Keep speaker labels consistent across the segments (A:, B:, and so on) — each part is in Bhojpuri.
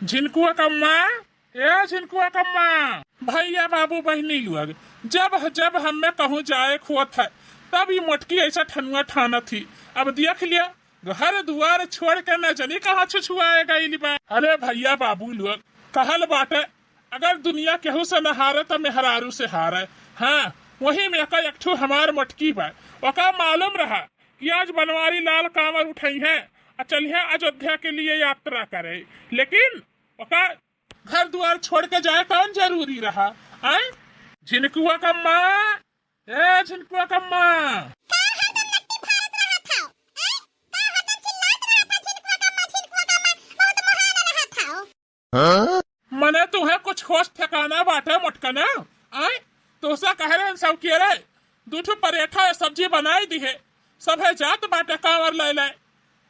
A: झिनकुआ कम्मा, ए झिनकुआ कम्मा। भैया बाबू बहनी लोग, जब जब हमें कहूँ जाए खुआत है तब ये मोटकी ऐसा ठनुआ ठाना थी। अब देख लिया घर दुआर छोड़ के न जानी कहाँ छुछुआए गई बा। अरे भैया बाबू लोग, कहल बाटे अगर दुनिया केहू से न हारे तो मेहरारू से हारे। हाँ, वही में एक ठू हमार मोटकी बा, ओका मालूम रहा कि आज बनवारी लाल कांवर उठाई है और चलिए अयोध्या के लिए यात्रा करे, लेकिन ओका घर द्वार छोड़ के जाए कौन जरूरी रहा। आए झिनकुआ कम्मा, ए झिनकुआ कम्मा।
B: का हरदम नट्टी फाड़त रहा था? ऐ का हरदम चिल्लात रहा था झिनकुआ कम्मा झिनकुआ कम्मा, बहुत महान रहा था।
A: मने तुहे कुछ होश ठिकाना बाटे मोटकना। आए तोसा कह रहे सब के रे दूठो परेठा सब्जी बनाई दी है, सब है जात बाटे कांवर ले ले।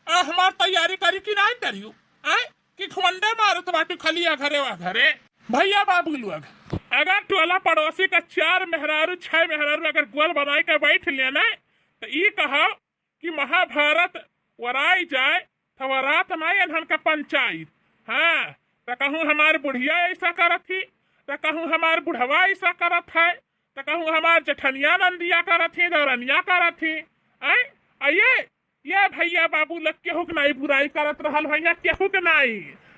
A: आ हमार तैयारी करी कि नहीं करियो? आए कि घुमंडे मारत बाटू खलिया घरे वा घरे। भैया बाबू लोग, अगर टोला पड़ोसी का 4 मेहरारू 6 मेहरारू अगर गोल बनाई के बैठ लेना तो ई कहा कि महाभारत वराई जाए तो वरात नहीं अनहन का पंचायत। हाँ, तो कहूँ हमार बुढ़िया ऐसा करत थी, तो कहूँ हमार बुढ़वा ऐसा करत है, तो कहूँ हमार जेठनिया नंदिया करत थी, दौरनिया करत थी। आए आइए ये भैया बाबू लग केहू के नाई बुराई करत रहल हुई है, केहू के नाई,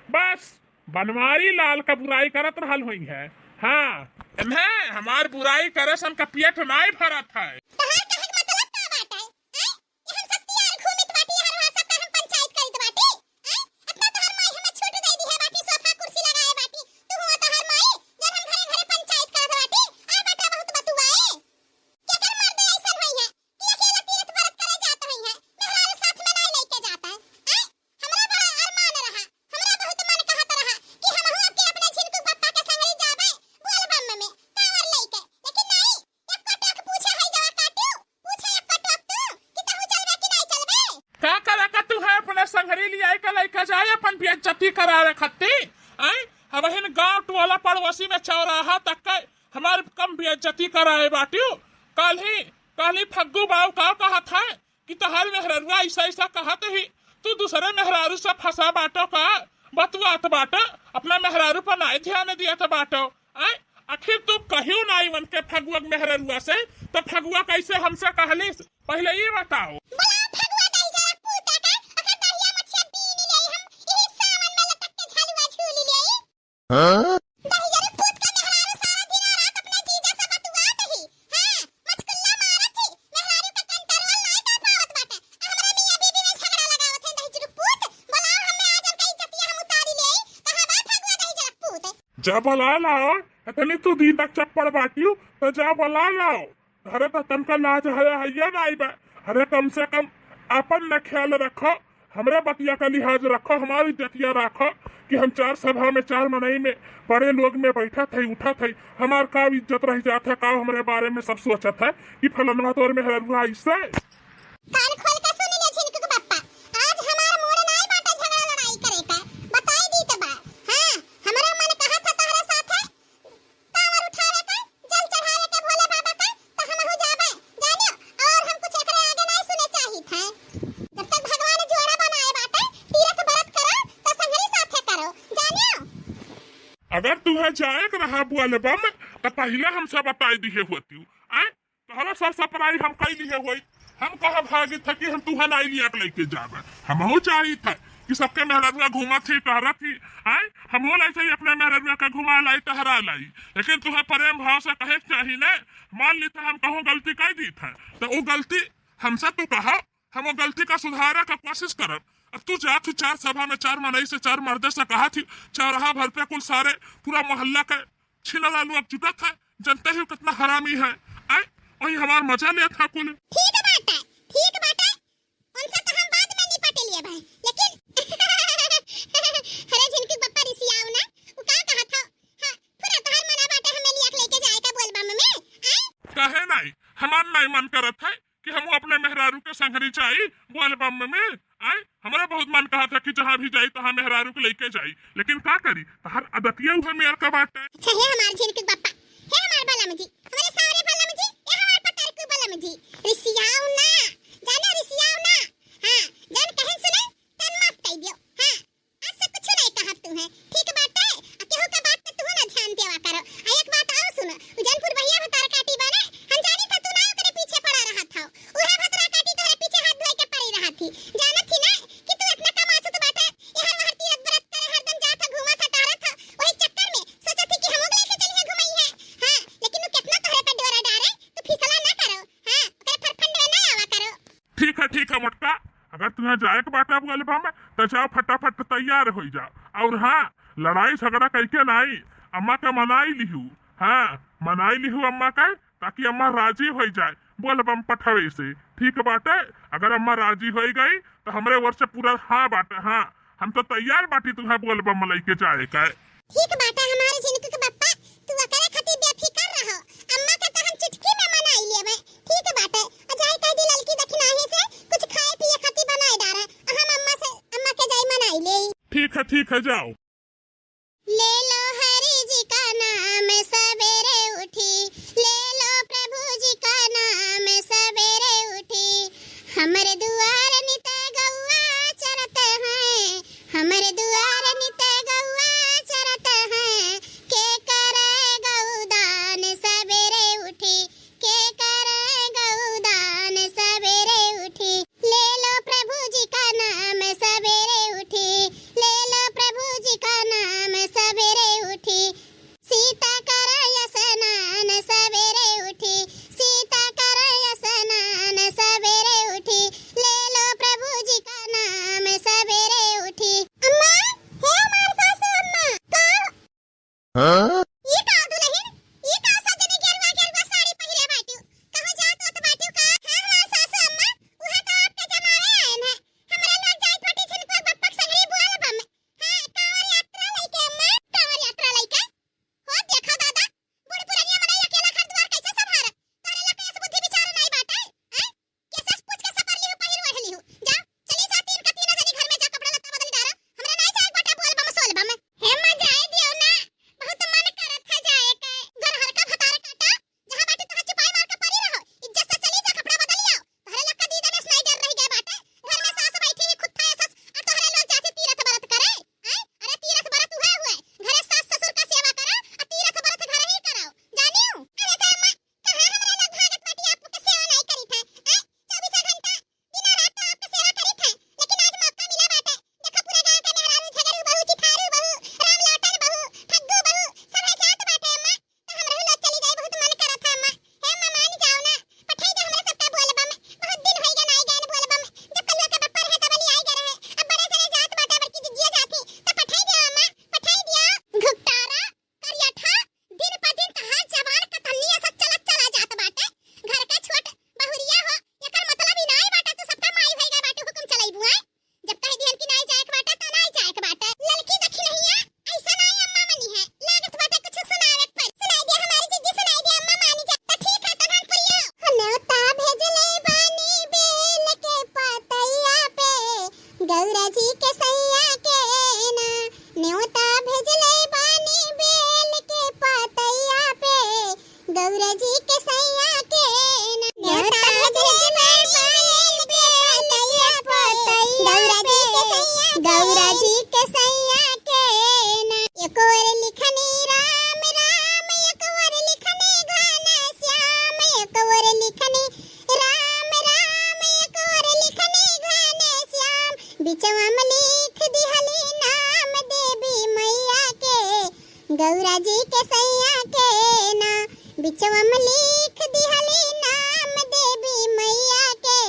A: बस बनवारी लाल का बुराई करत रहल हुई है। हाँ, इन्हें हमार बुराई करे से हमका पेट नाई भरत है।
B: तहार कहे के मतलब का बाटे? ऐ ये हम सब तियार घूमित बाटी, हर वहां सब का हम पंचायत करित बाटी। ऐ अपना तहार माई हमें छूट दे दी है बाटी, सोफा कुर्सी लगाए बाटी, तू हुआ तहार माई जब हम घरे घरे पंचायत करत बाटी। आ बेटा बहुत बतुआए के कर मर्द ऐसन होई है कि अकेला तीर्थ व्रत करे जात होई है, मेहरारू साथ में नहीं लेके जाता है। ऐ हमरा बड़ा अरमान रहा, हमरा बहुत मन कहत रहा कि हमहू अब के अपने झिनकू बप्पा के संगरी जाबे बोलबम में कांवर लेके, लेकिन नहीं एक कटक पूछे है जवा काटू पूछे एक कटक तू कि तहु चलबे कि नहीं चलबे।
A: का करा का तू है अपने संगरी लिया के लइका जाए अपन बेइज्जती करावे खत्ती। आए हवहिन गांव टोला पड़ोसी में चौराहा तक के हमार कम बेइज्जती कराए बाटियो। कल ही फग्गू बाव का कहत है कि तहार मेहरारुआ ऐसा ऐसा कहत ही, तू दूसरे मेहरारू से फंसा बाटो का बतुआत बाटो, अपना मेहरारू पर नाई ध्यान दिया था बाटो। आए आखिर तू कहियो नाई मन के फगुआ मेहरारुआ से, तो फगुआ कैसे हमसे कहली पहले ये बताओ।
B: बोला फगुआ दही जरा पूता का अगर दहिया मछिया बीनी ले हम यही सावन में लटक के झलुआ झूली ले। दही जरा पूत का मेहरारू सारा दिन और रात अपने जीजा से बतुआत ही। हां, मचकुल्ला मारत ही, मेहरारू का कंट्रोल नहीं कर पावत बाटे। हमरा मियां बीबी में झगड़ा लगावत है दही जरा पूत। बोला हमें आज हम कई जतिया हम उतारी ले, कहां बा फगुआ दही जरा पूत?
A: जा बोला लाओ, इतनी तू दी तक चप्पड़ बाटियो तो जा बोला लाओ। अरे तो तुमका लाज है हैया नहीं बा। अरे कम से कम अपन न ख्याल रखो, हमरे बतिया का लिहाज रखो, हमारी जतिया रखो कि हम 4 सभा में 4 मनई में बड़े लोग में बैठा थे उठा थे, हमार का इज्जत रह जाता है, का हमारे बारे में सब सोचत है कि फलनवा तोर में हरुआ ऐसे।
B: कान खोल के सुन ले झिनकू के बप्पा, आज हमार मोड़ नहीं बाटा झगड़ा लड़ाई करे का बताई दी त बा। हां, हमरा मन कहा था तहरा साथे कांवर उठावे का जल चढ़ावे के भोले बाबा का, तो हमहू जाबे जानियो, और हम कुछ एकरे आगे नहीं सुने चाही थे। जब तक भगवान जोड़ा बनाए बाटे तीर्थ व्रत करो तो संगरी साथे करो जानियो।
A: अगर तू है जाए के रहा बोलबम तो पहले हमसे बताई दिए होती। आए तोहरा सर सपराई हम कई दिए होई, हम कहा भागी था कि हम तुहा नहीं लिया के लेके जाबे। हमहू चाही था कि सबके मेहरारुआ घूमा थी टहरा थी। आए हमहू लाई चाहिए अपने मेहरारुआ के घुमा लाई टहरा लाई, लेकिन तुहा प्रेम भाव से कहे चाहिए ना। मान ली था हम कहूँ गलती कर दी था तो वो गलती हमसे तू कहा, हम वो गलती का सुधारे का कोशिश करब। अब तू जा थी 4 सभा में 4 मनई से 4 मर्दे से कहा थी, चौराहा भर पे कुल सारे पूरा मोहल्ला के छिनला लोग जुटा था, जनते ही कितना हरामी है। आए वही हमार मजा लिया था कुल।
B: ठीक बात है, ठीक बात है, उनसे तो हम बाद में निपट लिए भाई, लेकिन अरे झिनकी बप्पा रिसियाओ ना, वो का कहा था? हां, पूरा तोहर मना बाटे हमें लिया के लेके जाए का बोलबम में। आए
A: कहे नहीं हमार नहीं मन करत है कि हम अपने मेहरारू के संगरी जाई बोलबम में। आए हमारा बहुत मन कहा था कि जहाँ भी जाई तहाँ मेहरारू के लेके जाई, लेकिन का करी तहार अदतिया उहे मेर का बाटे।
B: अच्छा हे हमार झिनकी बप्पा, हे हमार बलम जी, हमारे सारे बलम जी, ये हमार पतर के बलम जी, रिसियाओ ना जानो रिसियाओ ना। हां, जन कहन सुने तन माफ कर दियो। हां, आज से कुछ नहीं कहा तू है, ठीक।
A: ठीक है मोटका, अगर तुम्हें जाए के बाटे बोलबम तो जाओ फटाफट तैयार हो जाओ। और हाँ, लड़ाई झगड़ा करके नहीं, अम्मा के मनाई लिहू। हाँ मनाई लिहू अम्मा के, ताकि अम्मा राजी हो जाए बोलबम पठावे से। ठीक बाटे? अगर अम्मा राजी हो गई तो हमरे ओर से पूरा हाँ बाटे। हाँ हम तो तैयार बाटी तुम्हें बोलबम लेके जाए का।
B: ठीक बाटे हमारे झिनकू के बप्पा, तू अकेले खातिर बेफिकर रहो, अम्मा के तो हम चुटकी में मनाई लेबे। ठीक बाटे, अजाई कह दी लड़की दखिनाही से कुछ खाए पिए खातिर बनाए डारे, हम अम्मा से अम्मा के जाई मनाई ले।
A: ठीक है जाओ।
B: ले लो हरि जी का नाम सवेरे उठी, ले लो प्रभु जी का नाम सवेरे उठी, हमरे दुआर नित गौआ चरत हैं, हमरे दुआर नित गौआ चरत हैं, के करे गौदान सवेरे उठी, के करे गौदान सवेरे उठी, ले लो प्रभु जी का नाम सवेरे उठी, ले लो प्रभु जी का नाम सवेरे उठी, सीता करय स्नान सवेरे उठी, सीता करय स्नान सवेरे उठी, ले लो प्रभु जी का नाम सवेरे उठी। अम्मा, हे हमार सासू अम्मा, का ये का दुल्हन, ये का सजनी गेरुआ गेरुआ साड़ी पहिरे बाटू, कहूं जात होत बाटू का? हां हमार सासू अम्मा, उहा तो आपके जमावे आयन है, हमरा लोग जात बाटी छिनकुआ बप्पा के संगरी बुआल बम। हां कांवर यात्रा लइके अम्मा, कांवर यात्रा लइके हो देखा दादा, बूढ़ पुरनिया मनई अकेला घर द्वार कैसे संभार, तोरे लोग के बुद्धि विचार नहीं बाटे। हैं कैसे पूछ के सपर लिहु पहिर ओढ़ लिहु, जा चली जा तीन का तीन जनी घर में जा कपड़ा लत्ता बदल डारा, हमरा नहीं जाए बाटा बुआल बम सोल बम। हे मां जाए दियो ना, बहुत मन करत है जाए के, घर हरका भतार काटा जहां बाटे तहां चुपाई मार के परी रहो, इज्जत से चली जा कपड़ा बदल आओ, तोहरे लोग का दीदा में स्नाई डर रही गए बाटे, घर में सास बैठी ही खुद था सस, और तोहरे लोग जाते तीरथ व्रत करे। हैं अरे तीरथ व्रत हुए हुए घरे सास ससुर का सेवा करा और तीरथ व्रत घर ही कराओ जानियो। अरे तो अम्मा कहां हमरा लोग भागत बाटी आपके सेवा नहीं करी थे? हैं 24 घंटा दिन रात तो आपके सेवा करी थे, लेकिन आज मौका मिला बाटे, देखो पूरा गांव के मेहरारू झगड़ू बहू चिठारू बहू राम लौटन बहू ठग्गू बहू सब है जात बाटे अम्मा, तो हमरहु लोग चली जाए, बहुत मन करत था अम्मा। हे अम्मा मान जाओ ना, पठाई दे हमरे सबका बोलबम, बहुत दिन होई गए नाई गए बोलबम, जब कलुआ के बप्पा रहे तब नहीं आई गए रहे, अब बड़े जने जात बाटे बड़की जिजिया जाती तो पठाई दे अम्मा, पठाई दिया। घुकटारा करियठा दिन प दिन तहार जवान कतन्नी ऐसा चलत चला जात बाटे, घर का छोट बहुरिया हो एकर मतलब ही नाई बाटा, तू सबका माई भई गए बाटे हुकुम चलाइबू। हैं जब कह दिहन कि नाई जाए के बाटा तो नाई जाए के बाटे, लड़की दखी नहीं है ऐसा नाई अम्मा मनी है, लागत बाटे कुछ सुनावे पर सुनाई दे हमारी जिज्जी सुनाई दे अम्मा मानी जा तो ठीक है तब हम पुरिया। न्योता भेजले बानी बेल के पतैया पे, गौरा जी के सैया के ना, न्योता भेजले बानी बेल के पतैया पे, गौरा जी के सैया के ना, न्योता भेजले बानी बेल के पतैया, गौरा जी के सैया, गौरा जी के सैया के ना, एक और लिखनी राम राम, एक और लिखनी घन श्याम, एक और लिखनी राम राम, एक और लिखनी घन श्याम, बिचवा में लिख दिहली नाम देवी मैया के, गौरा जी के सैया के ना, बिचवा में लिख दिहली नाम देवी मैया के,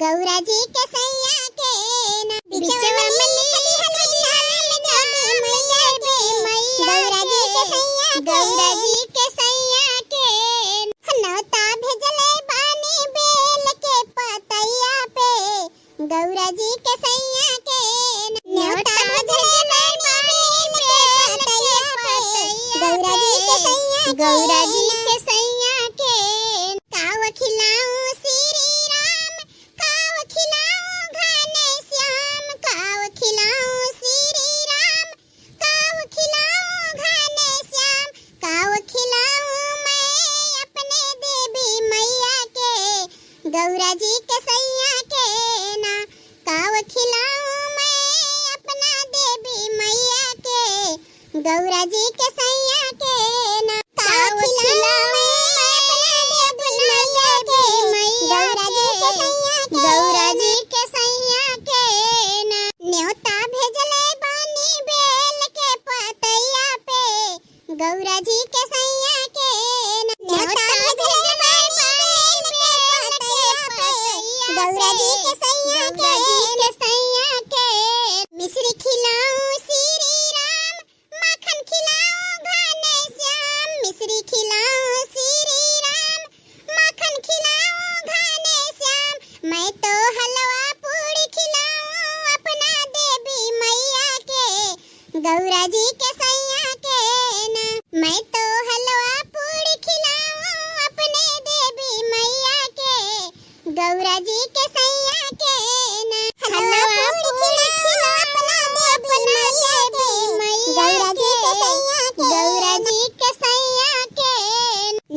B: गौरा जी के सैया के ना, बिचवा में लिख दिहली नाम देवी मैया के, गौरा जी के सैया, गौरा जी के सैया के। न्योता भेजले बानी बेल के पतैया पे, गौरा जी के सैया के, न्योता भेजले बानी बेल के पतैया, गौरा जी के सैया, गौरा जी के सैया के। काव खिलाऊं श्री राम, काव खिलाऊं घन श्याम, काव खिलाऊं श्री राम, काव खिलाऊं घन श्याम, काव खिलाऊं मैं अपने देवी मैया के, गौरा जी के सैया के ना, काव खिलाऊं मैं अपना देवी मैया के, गौरा जी के सैया के ना, काव खिलाऊं मैं अपना देवी मैया के, गौरा जी के सैया, गौरा जी के सैया के ना। न्योता भेजले बानी बेल के पतैया पे, गौरा जी के सैया के ना, न्योता भेजले बानी बेल के पतैया पे, गौरा जी गौरा जी के सैया के ना। मैं तो हलवा पूरी खिलाऊं अपने देवी मैया के, गौरा जी के सैया के ना। हलवा पूरी खिलाऊं अपना देवी मैया, गौरा जी के सैया के, गौरा जी के सैया के।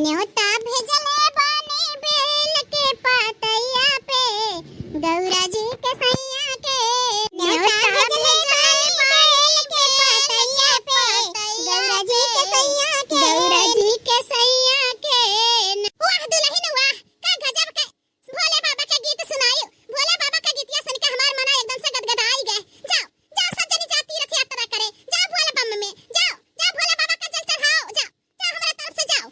B: न्योता भेजले बानी बेल के पातैया पे, गौरा जी के सैया के। न्योता भेजले बानी बेल के पातैया पे, गौरा जी के सैया के, गौरा जी के सैया के। वाह दुल्हन वाह, का गजब के भोले बाबा के गीत सुनायो। भोले बाबा का गीतिया सुन के हमार मना एकदम से गदगदाई गए। जाओ जाओ सब जनी जा तीर्थ यात्रा करे, जाओ भोले बम में, जाओ जाओ भोले बाबा का जल चढ़ाओ, जाओ जाओ हमारा तरफ से जाओ।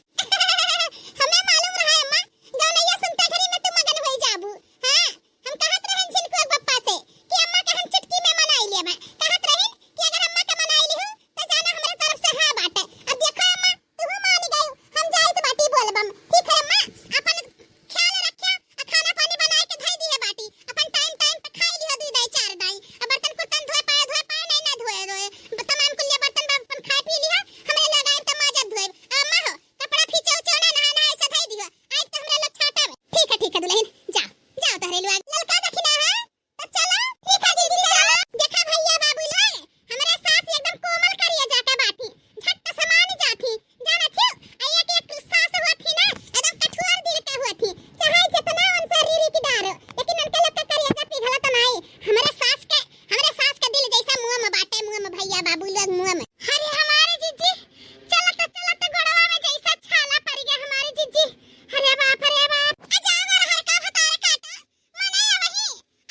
B: हमें मालूम रहा अम्मा, गौनैया सुनते घड़ी में तू मगन होई जाबू। हां हम कहत रहन झिनकुआ बप्पा से कि अम्मा के हम चुटकी में मनाई लेबे, कहत रहन कि अगर अम्मा के मनाई लिहू त जाना हमरा तरफ से हां बाटे। अब देखो अम्मा तू मान गयो, हम जाई तो बाटी बोलबम। ठीक है अम्मा, अपन ख्याल रखिया आ खाना पानी बनाए के धई दिए बाटी, अपन टाइम टाइम पे खाई लिहो 2 दाई 4 दाई, आ बर्तन कुर्तन धोए पाए धोए पाए नहीं ना धोए धोए तमाम कुल बर्तन अपन खाए पी लिहा, हमरे लगाए त माजब धोए। अम्मा हो कपड़ा फीचे उचे ना नहा नहा ऐसा धई दियो, आज तो हमरे लोग छाटावे। ठीक है दुल्हन, जाओ जाओ तहरे लुआ ललका दखिना है त चलो। ठीक है दीदी चलो। देखा भैया बाबू ले हमरे साथ एकदम कोमल करिए जाके बाटी, झट समान जाती जाना थी। आइया के एक सास हुआ थी ना एकदम कठोर दिल का हुआ थी, चाहे जितना उनसे रीरी की डारो लेकिन उनके लोग का करिए जा पिघला त नहीं। हमरे सास के दिल जैसा मुंह में बाटे, मुंह में भैया बाबू लोग मुंह में। अरे हमारे जीजी चलत चलत गोड़वा में जैसा छाला पड़ गया हमारे जीजी। अरे बाप अरे बाप, आ जा हर का भतार काटा मने अवही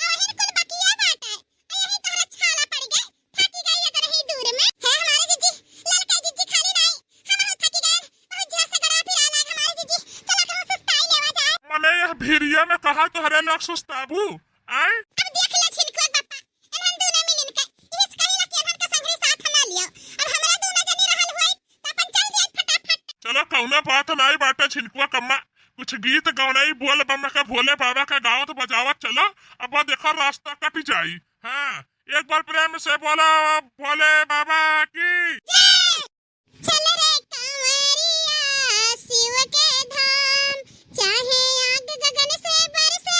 B: अवही कुल बकिया बाटे, यही तोहरा छाला पड़ गए, थकी गई अगर ही दूर में है हमारे जीजी। ललका जीजी खाली नहीं हम थकी गए, बहुत जोर से गड़ा फिर आला हमारे जीजी, चला कहूं सुस्ताई लेवा जाए।
A: मने यह भीड़िया में कहा तोहरे लोग सुस्ताबू आए।
B: अब देख ले छिनकुआ बप्पा, एनहन दूना मिलिन के इस कहिला कि एनहन के संगरी साथ ना लियो, अब हमरा दूना जनी रहल होई त अपन चल जाए फटाफट।
A: चलो कौनो बात नहीं बाटे छिनकुआ कम्मा, कुछ गीत गौनाई बोल बम के भोले बाबा का गावत बजावत चलो, अब देखो रास्ता कट जाई। हाँ एक बार प्रेम से बोलो भोले बाबा की।
B: चल रे कांवरिया शिव के धाम, चाहे आग गगन से बरसे,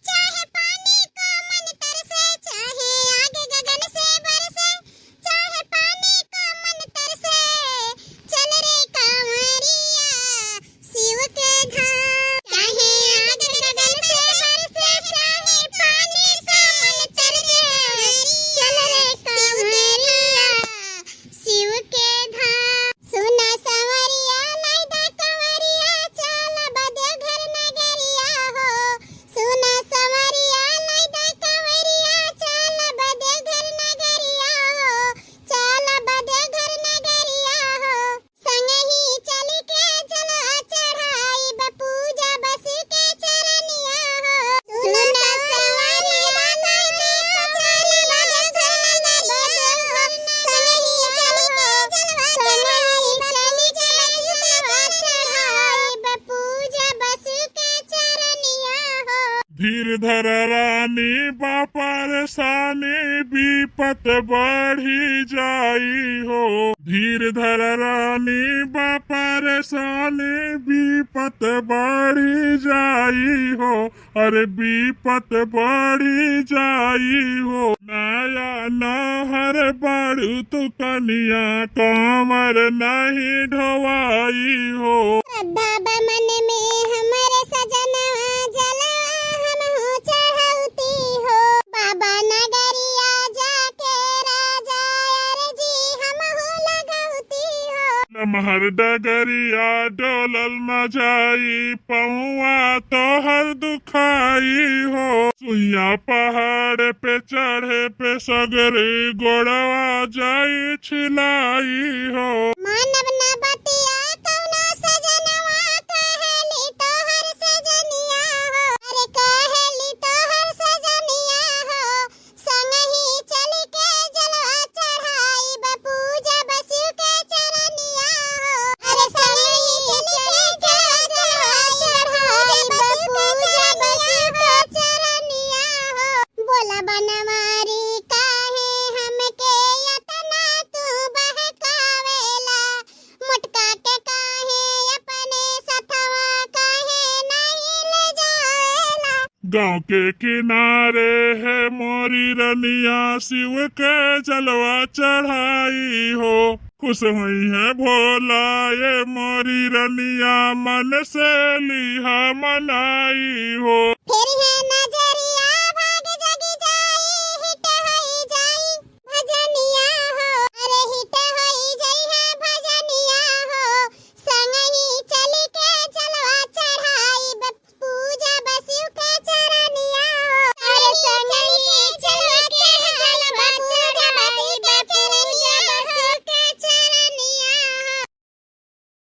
B: चाहे पानी को मन तरसे, चाहे आग गगन से बरसे, चाहे पानी को मन तरसे, चल रे कांवरिया शिव के धाम, चाहे आग गगन से बरसे, चाहे पानी को मन तरसे, चल रे कांवरिया शिव के धाम। सुना संवरिया लाइदा कंवरिया, चल बदे घर नगरिया हो, सुना संवरिया लाइदा कंवरिया, चल बदे घर नगरिया हो, चल बदे घर नगरिया हो, संगही चल के जलवा चढ़ाई बपूजा बस के चरनिया हो। सुना संवरिया लाइदा चल बदे घर नगरिया हो, संगही चल के जलवा चढ़ाई चढ़ाई बपूजा बस के चरनिया हो।
A: धीर धर रानी बापरसानी विपत बढ़ी जाई हो, धीर धर रानी बापरसानी विपत बढ़ी जाई हो, अरे विपत बढ़ी जाई हो। नया नहर बाड़ू तू कनिया कांवर नहीं ढोवाई हो।
B: श्रद्धा बमन में हमारे सजनवा जलवा हम हो चढ़ौती हो, बाबा नगरिया जाके राजा अर्जी हम हो लगौती हो।
A: लमहर डगरिया डोलल न जाई पौआ तोहर दुखाई हो, सुइया पहाड़ पे चढ़े पे सगरे गोड़वा जाई छिलाई हो।
B: मानव न बतिया कौनो सजनवा, कहली तोहर सजनिया हो, अरे कहली तोहर सजनिया हो, संगही चल के जलवा चढ़ाई बपूजा बसु के चरनिया हो, अरे संगही चल के जलवा चढ़ाई बपूजा बसु के चरनिया हो। बोला बनवारी काहे हमके यतना तू बा
A: गांव के किनारे है मोरी रनिया, शिव के जलवा चढ़ाई हो। खुश हुई है भोला ये मोरी रनिया, मन से लिहा मनाई हो।